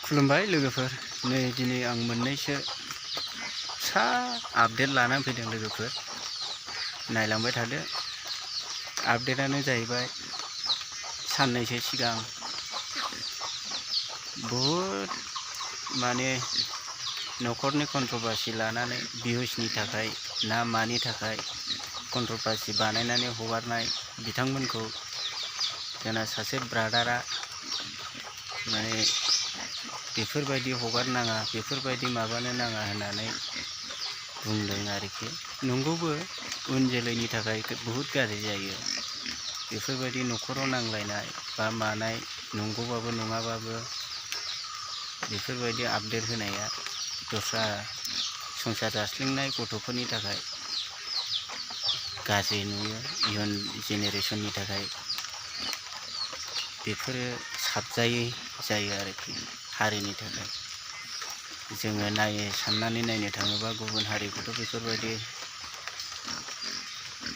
खुलुमबाय लोगोफोर। नै दिनै आं मोननैसो फिसा आपडेट लानानै फैदों लोगोफोर, नायलांबाय थादो। आपडेटआनो जाहैबाय साननैसो सिगां बहुद माने न'खरनि कन्ट्रभार्सि लानानै भिउसनि थाखाय ना मानि थाखाय कन्ट्रभार्सि बानायनानै हगारनाय बिथांमोनखौ जोंना सासे ब्रादारा माने बेफोरबायदि हगारनाङा, बेफोरबायदि माबानो नाङा होननानै बुंदों आरोखि। नंगौबो, उन जोलैनि थाखाय बहुद गाज्रि जायो बेफोरबायदि न'खराव नांलायनाय बा मानाय, नंगौबाबो नङाबाबो बेफोरबायदि आपडेट होनाया दस्रा संसार जास्लिंनाय गथ'फोरनि थाखाय गाज्रि नुयो। इयुन जेनेरेसननि थाखाय बेफोरो साबजायै जायो आरोखि हारिनि थाखाय। जोङो साननानै नायनो थाङोबा गुबुन हारिखौथ' बेफोरबायदि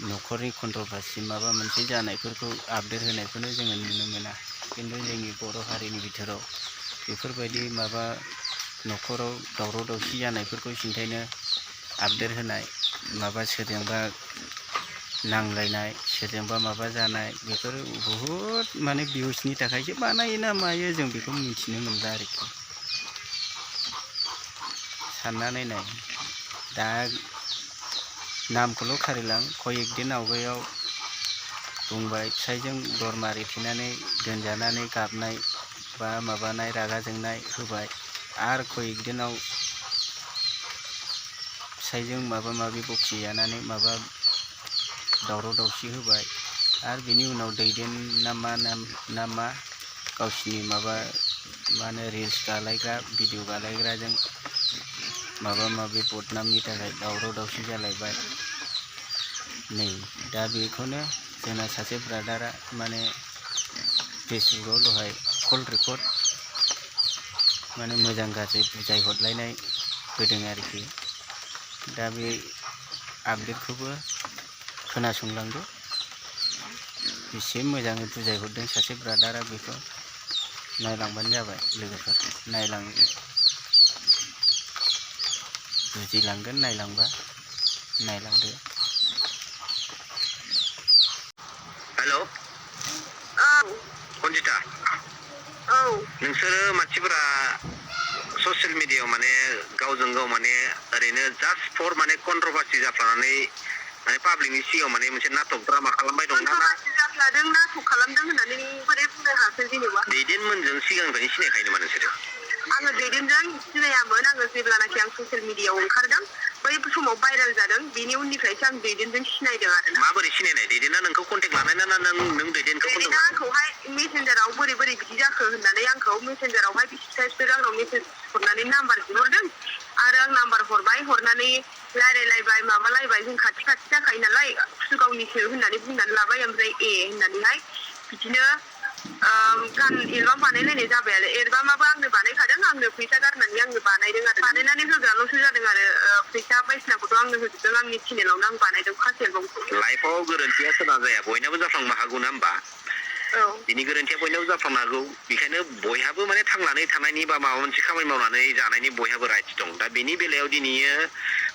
न'खरनि कन्ट्रभार्सि माबा मोनसे जानायफोरखौ आपडेट होनायखौनो जोङो नुनो मोना। खिन्थु जोंनि बर' हारिनि बिथोराव बेफोरबायदि माबा न'खराव दावराव दावसि जानायफोरखौ सिन्थायनो आपडेट होनाय, माबा सोरजोंबा नांलायनाय, सोरजोंबा माबा जानाय, बेफोरो बहुद माने भिउसनि थाखायसो बानायो ना मायो जों बेखौ मिथिनो मोनला आरोखि। साननानै नाय, दा नामखौल' खारिलां कयेक दिन आवगायाव बुंबाय फिसाइजों दर मारिथेनानै दोनजानानै गाबनाय बा माबानाय रागा जोंनाय होबाय, आरो कयेक दिनाव फिसाइजों माबा माबि बखिजानानै माबा दावराव दावसि होबाय, आरो बिनि उनाव दैदेन ना मा गावसिनि माबा मा होनो रिल्स बानायग्रा, भिडिअ बानायग्राजों माबा माबि बदनामनि थाखाय दावराव दावसि जालायबाय। नै दा बेखौनो जोंना सासे ब्रादारा माने फेसबुकाव दहाय कल रेकर्ड माने मोजां गाज्रि बुजायहरलायनाय होदों आरोखि। दा बे आपडेटखौबो खोनासंलांदो, बेसे मोजाङै बुजायहरदों सासे ब्रादारा, बेखौ नायलांबानो जाबाय लोगोफोर। बुजिलांगोन नायलांबा, नायलांदो। हेलौ कन्जिता, नोंसोरो मानसिफोरा ससियेल मिडियायाव माने गावजों गाव माने ओरैनो जास्ट फर माने कन्ट्रभार्सि जाफ्लानानै माने पाब्लिकनि सिगाङाव माने मोनसे नाटक ड्रामा खालामबाय दं ना? जाफ्लादों, नाटक खालामदों होननानै बोरै बुंनो हाखो जेनेबा? दैदेनमोनजों सिगांनिफ्रायनो सिनायखायो नामा नोंसोरो? आङो दैदेनजों सिनायामोन। आङो जेब्लानाखि आं ससियेल मिडियायाव ओंखारदों बै समाव भाइरेल जादों, बेनि उननिफ्रायसो आं दैदेनजों सिनायदों आरो। माबोरै सिनायनाय? दैदेना नोंखौ कन्टेक्ट लानाय ना नों दैदेनखौ? दैदेना आंखौहाय मेसेन्जाराव बोरै बिदि जाखो होननानै आंखौ मेसेन्जारावहाय बिसोर आंनाव मेसेज हरनानै नाम्बार बिहरदों, आरो आं नाम्बार हरबाय, हरनानै रायलायलायबाय, माबालायबाय, जों खाथि जाखायो नालाय, गावनिसो होननानै बुंनानै लाबाय। ओमफ्राय होननानैहाय बिदिनो गान एलबाम बानायलायनाय जाबाय आरो। एलबामाबो आंनो बानायखादों, आंनो फैसा गारनानै आंनो बानायदों आरो। बानायनानै होग्राल'सो जादों आरो, फैसा बायदिसिनाखौथ' आंनो होजोबदों, आंनि चेनेलावनो आं बानायदों फार्स्ट एलबामखौ। लाइफआव गोरोन्थिया सोरना जाया, बयनाबो जाफ्लांनो हागौ ना होमबा? बिनि गोरोन्थिया बयनाबो जाफ्लांनो हागौ। बेखायनो बयहाबो माने थांनानै थानायनि बा माबा मोनसे खामानि मावनानै जानायनि बयहाबो राइट्स दं। दा बेनि बेलायाव दिनैयो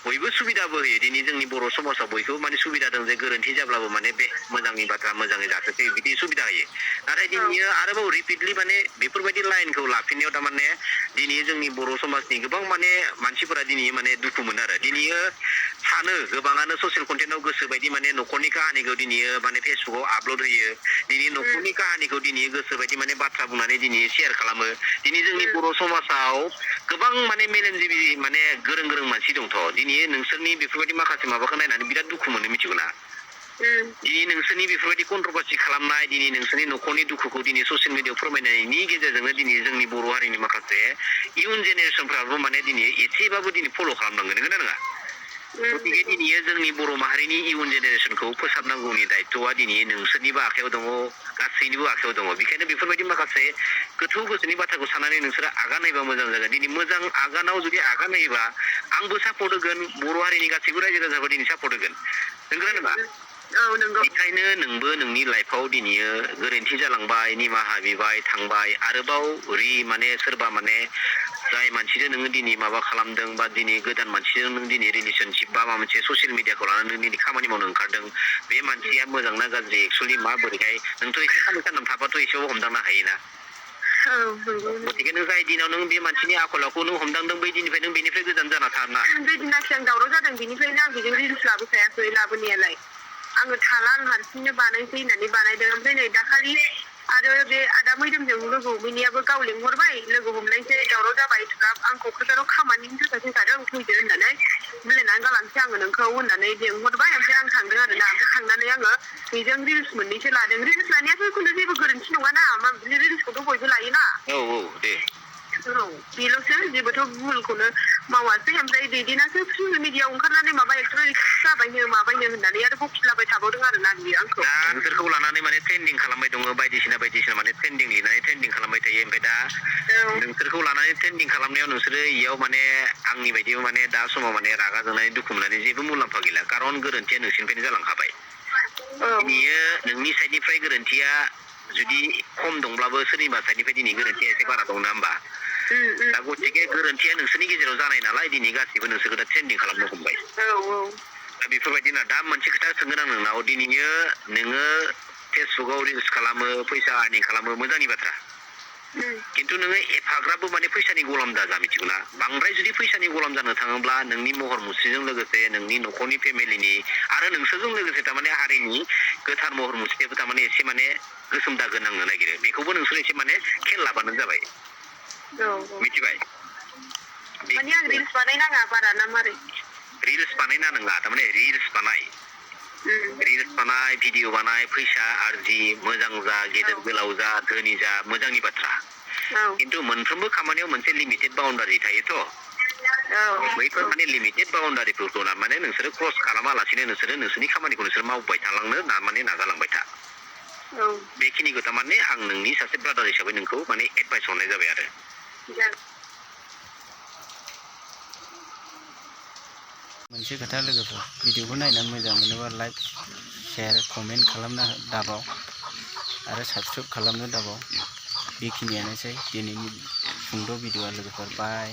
बयबो सुबिदाबो होयो। दिनै जोंनि बर' समाजाव बयखौबो माने सुबिदा दं जे गोरोन्थि जाब्लाबो माने बे मोजांनि बाथ्रा मोजाङै जाथोंसै बिदि सुबिदा होयो। नाथाय दिनैयो आरोबाव रिपिटलि माने बेफोरबायदि लाइनखौ लाफिननायाव थारमाने दिनै जोंनि बर' समाजनि गोबां माने मानसिफोरा दिनै माने दुखु मोनो आरो। दिनैयो सानो गोबाङानो ससियेल कन्टेन्टआव गोसो बायदि माने न'खरनि काहानिखौ दिनैयो माने फेसबुकाव आपलड होयो। दिनै न'खरनि काहानिखौ दिनै गोसो बायदि माने बाथ्रा बुंनानै दिनै शेयार खालामो। दिनै जोंनि बर' समाजाव गोबां माने मेलेमजिबि माने गोरों मानसि दंथ'। दिनै नोंसोरनि बेफोरबायदि माखासे माबाखौ नायनानै बिराद दुखु मोनो, मिथिगौना? दिनै नोंसोरनि बेफोरबायदि कन्ट्रभार्सि खालामनाय, दिनै नोंसोरनि न'खरनि दुखुखौ दिनै ससियेल मिडियायाव फोरमायनायनि गेजेरजोंनो दिनै जोंनि बर' हारिनि माखासे इयुन जेनेरेसनफ्राबो माने दिनै एसेबाबो दिनै फल' खालामनांगोन, नंगौना नङा? गतिके दिनै जोंनि बर' माहारिनि इयुन जेनेरेसनखौ फोसाबनांगौनि दायथ'आ दिनै नोंसोरनिबो आखायाव दङ, गासैनिबो आखायाव दङ। बेखायनो बेफोरबायदि माखासे गोथौ गोसोनि बाथ्राखौ साननानै नोंसोरो आगान होयोबा मोजां जागोन। दिनै मोजां आगानाव जुदि आगान होयोबा आंबो सापर्ट होगोन, बर' हारिनि गासैबो रायजो राजाफोरा दिनै सापर्ट होगोन, नंगौना नङा? बेखायनो नोंबो नोंनि लाइफआव दिनैयो गोरोन्थि जालांबाय निमाहा बिबाय थांबाय आरोबाव माने सोरबा माने जाय मानसिजों नोङो दिनै माबा खालामदों बा दिनै गोदान मानसिजों नों दिनै रिलेशनशिप बा माबा मोनसे ससियेल मिडियाखौ लानानै दिनै खामानि मावनो ओंखारदों बे मानसिया मोजां ना गाज्रि एक्सुवेलि माबोरैहाय नोंथ' एसे साननै थाबाथ' एसेबाबो हमदांनो हायोना गतिके नों जाय दिनाव नों बे मानसिनि आखल आखुखौ नों हमदांदों बै दिननिफ्राय नों बेनिफ्राय गोजान जाना थाना बे दिनाखि आं दावराव जादों बेनिफ्रायनो आं बेजों रिल्स लाबोखायाखै लाबोनायालाय आङो थाला आं हारसिंनो बानायसै होननानै बानायदों ओमफ्राय नै दाखालि आरो बे आदा मैदोमजों लोगो हमैनायाबो गाव लेंहरबाय लोगो हमलायसै दावराव जाबाय आं क'क्राझाराव खामानिनि थाखाय फैखादों फैदो होननानै बुजायनानै गालांसै आङो नोंखौ होननानै लेंहरबाय ओमफ्राय आं थांदों आरोना ओमफ्राय थांनानै आङो बेजों रिल्स मोननैसो लादों रिल्स लानायाथ' खुनु जेबो गोरोन्थि नङाना रिल्सखौथ' बयबो लायोना दे बेल'सो जेबोथ' भुलखौनो मावासै ओमफ्राय दैदेनासो ससियेल मिडियाआव ओंखारनानै माबा एक्टर जाबायनो माबायनो होननानै आरो बखिलाबाय थाबावदों आरोना बियो आंखौ दा नोंसोरखौ लानानै माने ट्रेन्डिं खालामबाय दङ बायदिसिना माने ट्रेन्डिं लिरनानै ट्रेन्डिं खालामबाय थायो ओमफ्राय दा नोंसोरखौ लानानै ट्रेन्डिं खालामनायाव नोंसोरो इयाव माने आंनि बायदि माने दा समाव माने रागा जोंनानै दुखु मोननानै जेबो मुलाम्फा गैला खारन गोरोन्थिया नोंसिनिफ्रायनो जालांखाबाय बियो नोंनि साइडनिफ्राय गोरोन्थिया जुदि खम दंब्लाबो सोरनिबा साइडनिफ्राय दिनै गोरोन्थिया एसे बारा दं ना होमबा दा गतिके गोरोन्थिया नोंसोरनि गेजेराव जानाय नालाय दिनै गासिबो नोंसोरखौ दा ट्रेन्डिं खालामनो हमबाय दा बेफोरबायदिनो दा मोनसे खोथा सोंगोन आं नोंनाव दिनैयो नोङो फेसबुकाव रिल्स खालामो फैसा आर्निं खालामो मोजांनि बाथ्रा खिन्थु नोङो एफाग्राबो माने फैसानि गलाम दाजा मिथिगौना बांद्राय जुदि फैसानि गलाम जानो थाङोब्ला नोंनि महर मुस्रिजों लोगोसे नोंनि न'खरनि फेमिलिनि आरो नोंसोरजों लोगोसे थारमाने हारिनि गोथार महर मुस्रियाबो थारमाने एसे माने गोसोम दागो नांनो नागिरो बेखौबो नोंसोर एसे माने खेल लाबानो जाबाय मिथिबाय माने आं रिल्स बानायनाङा बारा ना मारै रिल्स बानायना नङा थारमाने रिल्स बानाय भिडिअ बानाय फैसा आरजि मोजां जा गेदेर गोलाव जा धोनि जा मोजांनि बाथ्रा खिन्थु मोनफ्रोमबो खामानियाव मोनसे लिमिटेड बाउन्डारि थायोथ' बैफोर माने लिमिटेड बाउन्डारिफोरखौ माने नोंसोरो क्रस खालामालासिनो नोंसोरो नोंसोरनि खामानिखौ नोंसोर मावबाय थालांनो माने नाजालांबाय था बेखिनिखौ थारमाने आं नोंनि सासे ब्रादार हिसाबै नोंखौ माने एडभाइस हरनाय जाबाय आरो मोनसे खोथा लोगोफोर भिडिअखौ नायनानै मोजां मोनोबा लाइक शेयार कमेन्ट खालामना दाबाव आरो साबस्क्राइब खालामनो दाबाव बेखिनियानोसै दिनैनि सुंद' भिडिअआ लोगोफोर बाय